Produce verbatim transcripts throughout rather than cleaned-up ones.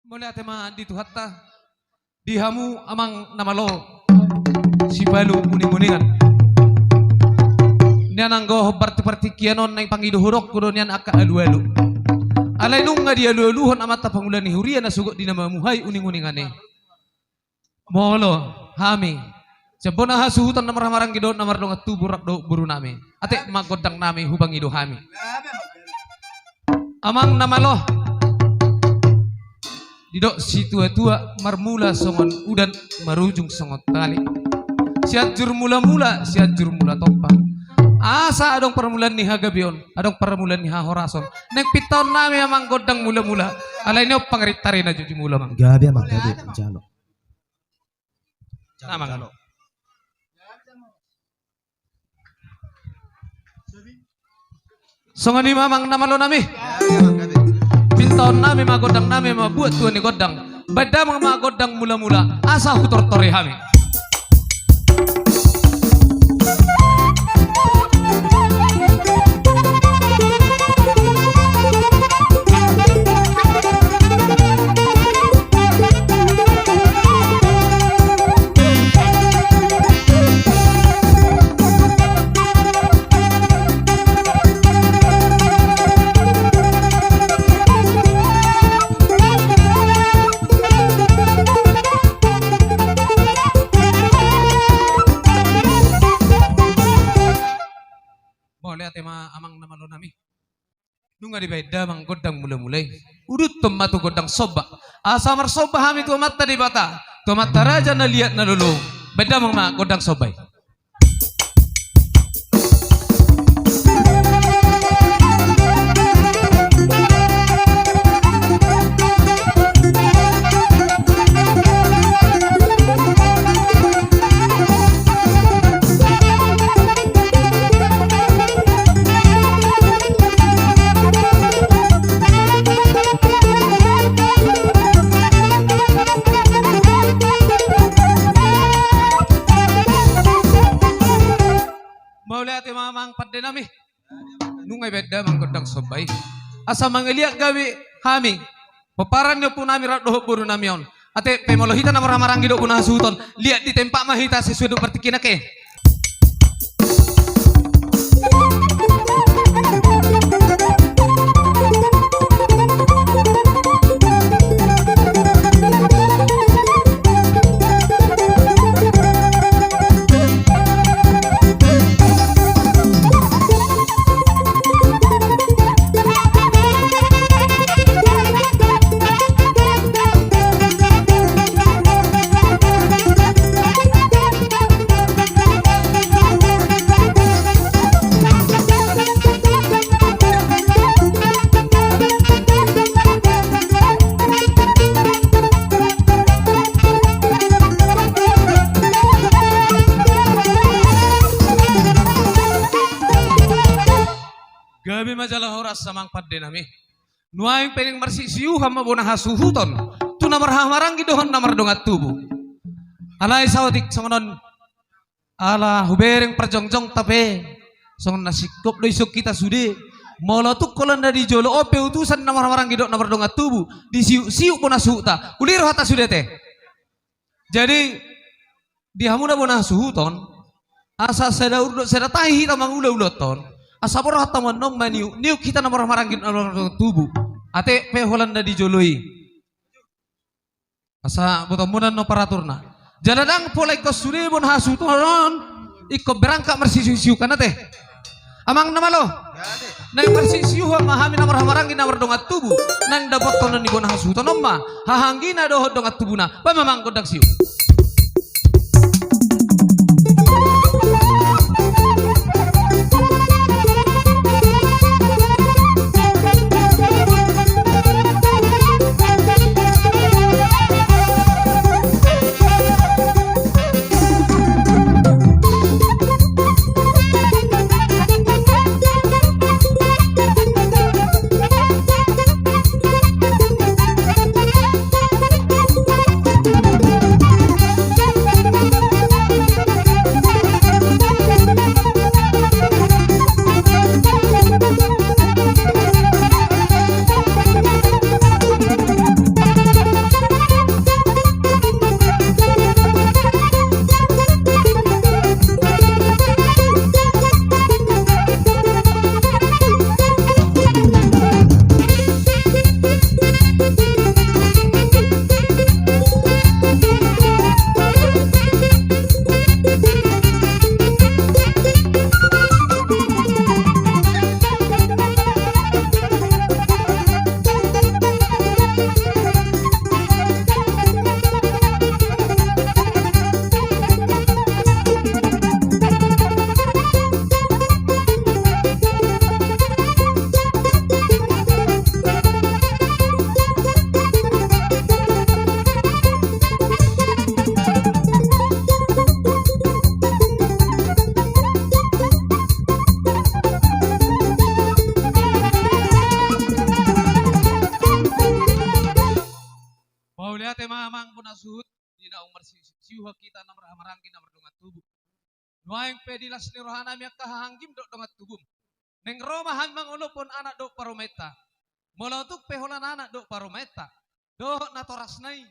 Mauliate ma di Tuhanta. Di hamu amang na malo, sipalu uning-uningan. Nian anggo hombar tu partingkian on naeng pangido hudok do nian angka alu-alu. Alai nunga dialu-aluhon amanta pangula ni huria na sogot di na mamuhai uning-uningan i. Molo hami, sian bona hasuhuton na marhahamaranggi dohot na mardongan tubu rap dohot boru nami. Atik ma gondang nami hupangido hami. Amang na malo. Didok situa-tua, marmula songon udan, marujung songon tali. Sianjur mula-mula, Sianjur mula tompa. Asa adong parmulaan ni hagabeon, adong parmulaan ni hahorason. Naeng pintaon nami amang gondang mula-mula. Alai nion pangaritari na jujur mula amang. Gabe amang, gabe. Jalo. Amang. Jalo. Songon i ma amang na malo nami. Pintaon nami ma gondang nami ma buat tua ni gondang. Baen damang ma gondang mula-mula asa hutortori hami. Mauliate ma amang na malo nami. Nunga dibaen damang gondang mula-mula i. Uduthon ma tu gondang somba. Asa marsomba hami tu Amanta Debata, tu Amanta Raja na liat na lolo. Baen damang ma gondang somba i. Mauliate ma amang pande nami. Nunga dibaen damang gondang somba i. Asa mangaliat gabe hami. Pomparan ni ompu nami rap dohot boru nami on. Atik pe molo hita na marhahamaranggi dohot bona hasuhuton, liat di tempat ma hita sesuai dohot partingkian i. Gabe ma jala horas amang pande nami. Nuaeng pe naeng marsiusiuhan ma bona hasuhuton tu na marhahamaranggi dohot na mardongan tubu. Alai saotik songon on, ala hubereng parjongjongta pe songon na singkop do ison hita sude. Molo tung holan na di jolo on pe utusan na marhahamaranggi dohot na mardongan tubu, disiuksiuk bona suhutna, uli rohanta sude ate. Jadi di hamu na bona hasuhuton, asa sada uhur dohot sada tahi hita mangula ulaonta on, asa borhat hamu annon maniukniuk hita na marhahamaranggi dohot na mardongan tubu. Ate pe holan na di jolo i. Asa botoonmuna annon paraturna. Jala ndang pola ingkon sude bona hasuhuton on ingkon berangkat marsiuksiukan ate. Amang na malo. Naeng marsiusiuhan ma hami na marhahamaranggi na mardongan tubu. Naeng dapothon ni bona hasuhuton on ma hahaanggina dohot dongan tubuna. Baen ma amang gondang siu. Mauliate ma amang bona suhut, di naung marsiuhon hita na marhahamaranggi na mardongan tubu. Nuaeng pe di las ni rohanami angka hahaanggim dohot dongan tubum. Naeng ro ma hami mangalap anak dohot parumaenta. Molo tung pe holan anak dohot parumaenta dohot natorasna i.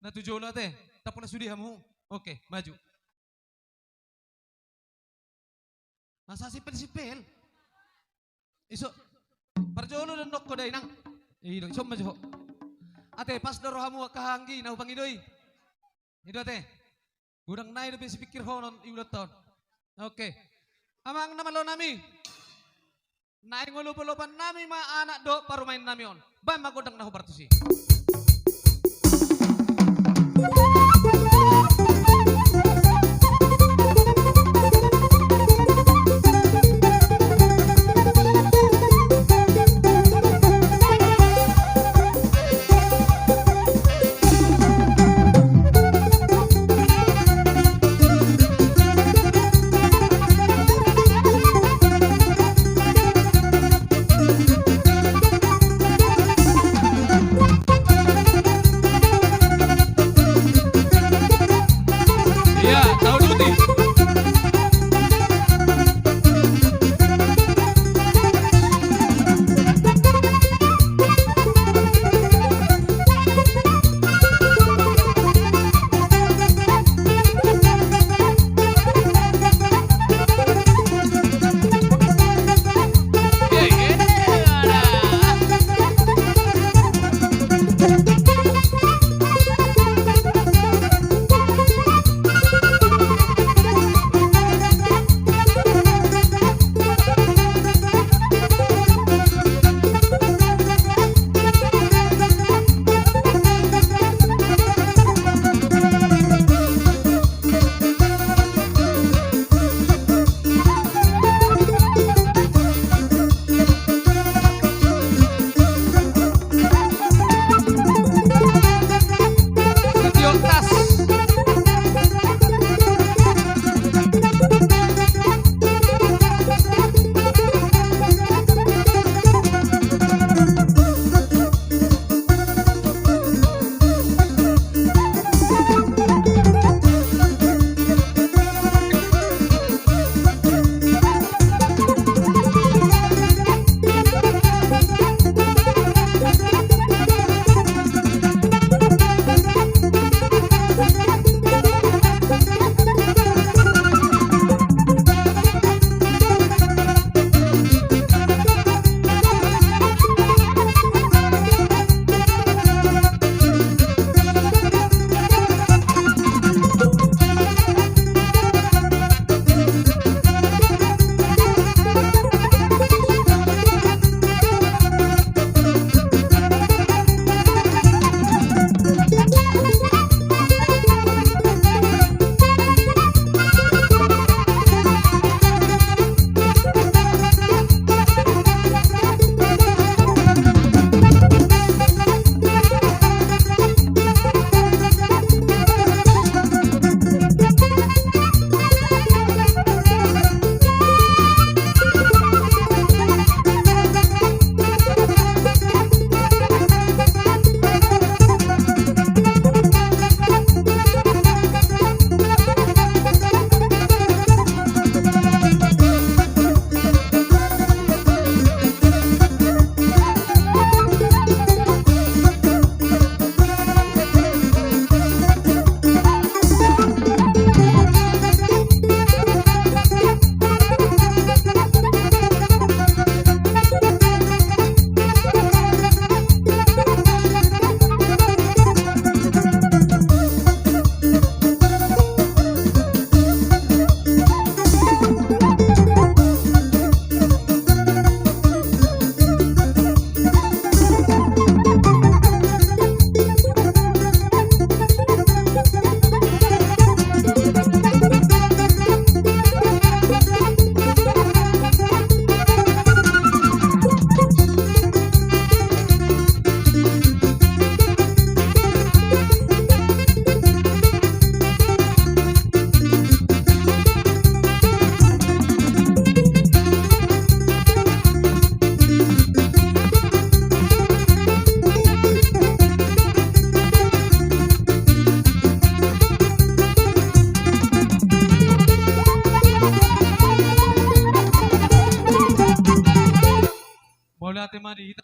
Na tu jolo ate, tapula sude hamu. Oke, maju. Masa sipel-sipel? Iso. Parjolo do nongko da inang. Ido, iso maju ho. Ate, pas do rohamu angka hahaanggi na hupangido i. Ido ate. Godang nai dope sipikirhonon i ulaonta on. Oke. Amang na malo nami. Naeng olop-olopan nami ma anak dohot parumaen nami on. Baen ma gondang na hombar tusi.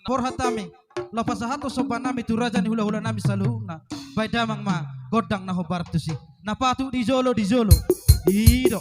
Borhat nami, laho pasahathon somba nami tu raja ni hulahula nami saluhutna. Baen damang ma gondang na hombar tusi. Na patut di jolo, di jolo. I do.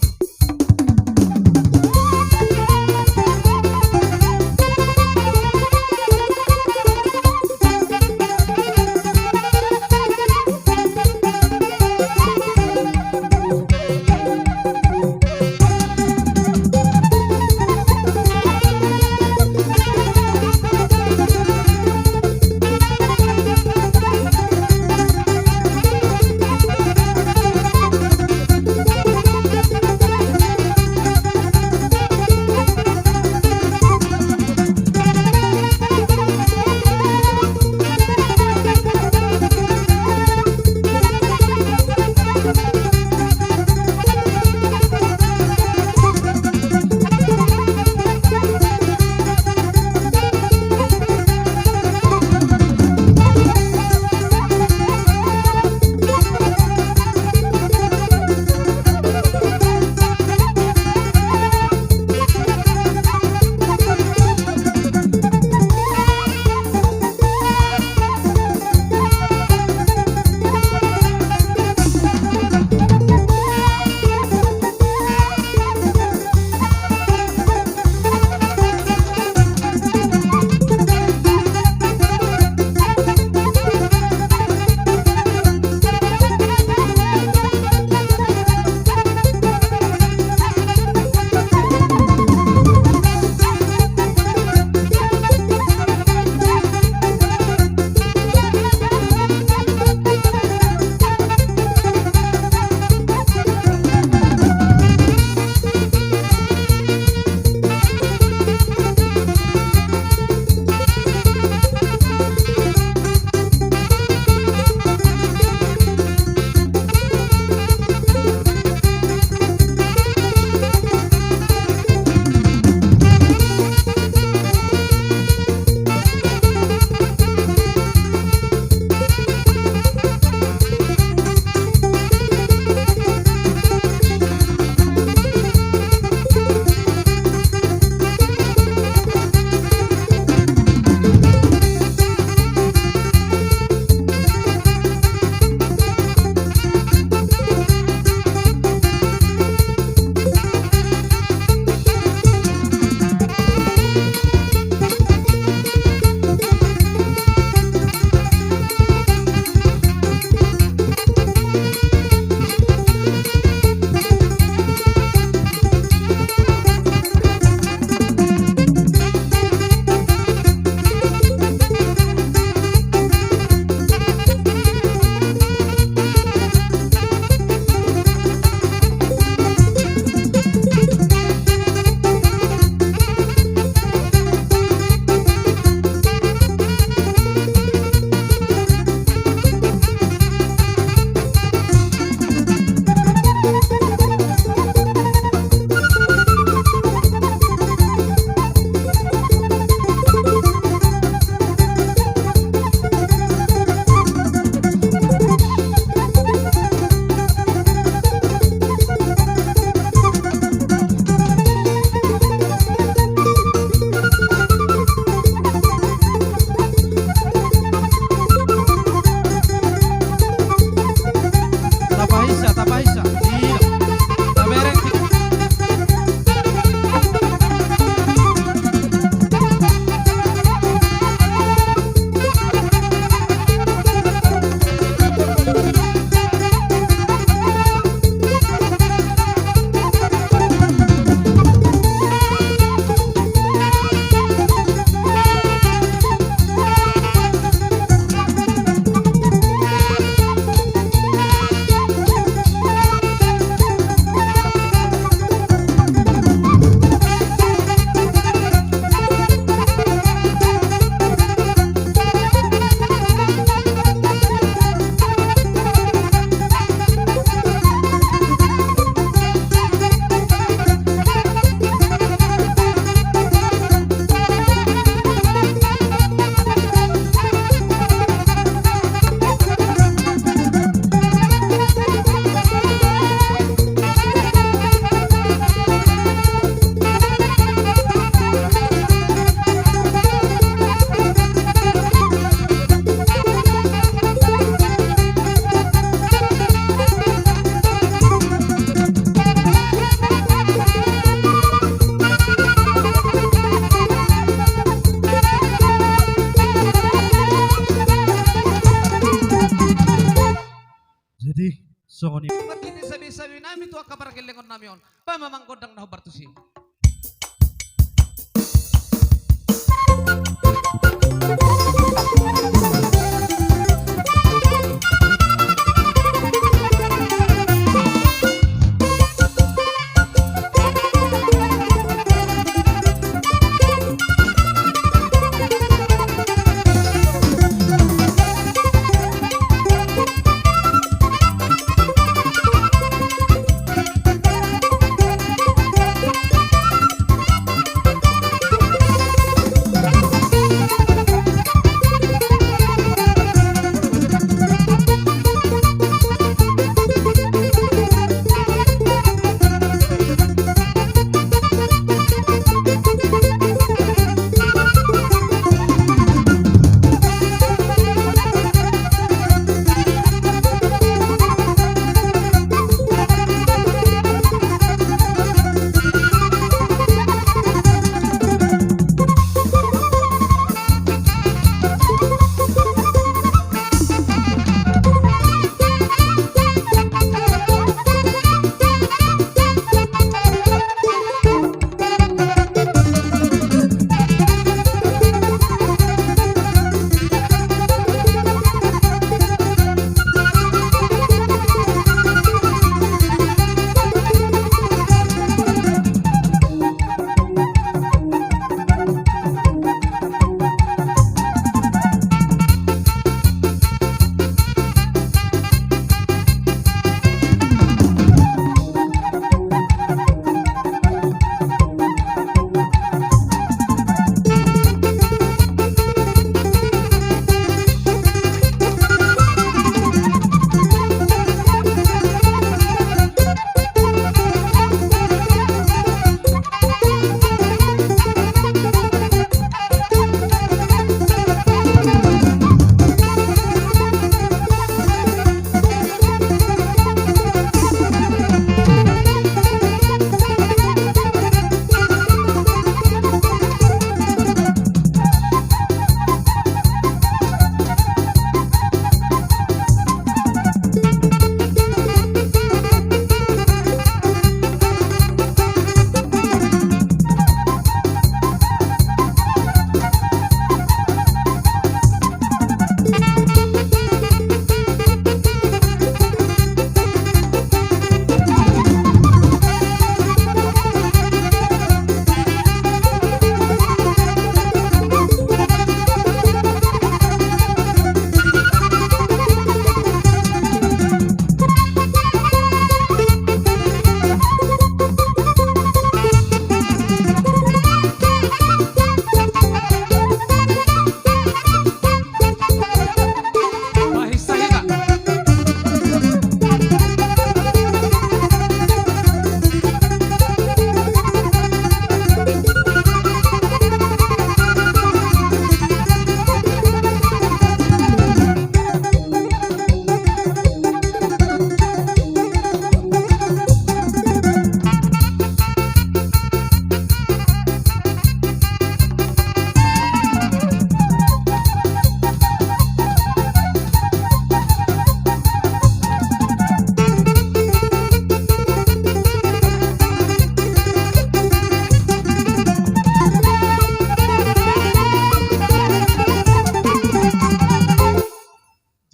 Songon i. Marhite sabe-sabe nami tu angka pargellengon nami on. Ba ma amang gondang na hombar tusi.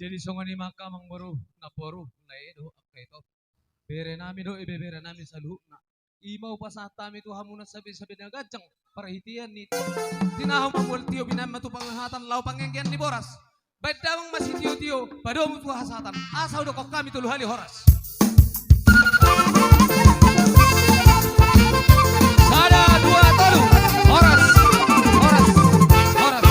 Jadi songon i ma angka amangboru, namboru, na i do, angka ito. Bere nami do, ibebere nami saluhutna. I ma hupasahat hami tu hamuna sabe-sabe na ganjang, parhitean ni tinahu mamboan tio binaen ma tu panghatan laho pangenggean ni boras. Baen damang ma sitio-tio, padomu tu hasahatan, asa hudokkon hami tolu hali horas. Sada, dua, tolu. Horas, horas, horas.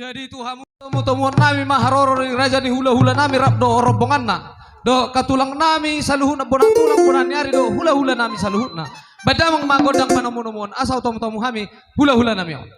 Jadi tu hamu tomutomuan nami ma haroro ni raja ni hulahula nami rap dohot rombonganna, dohot hatulang nami saluhutna, bonang tulang, bonang ni ari dohot hulahula nami saluhutna. Baen damang ma gondang panomunomuon asa hutomutomu hami hulahula nami on.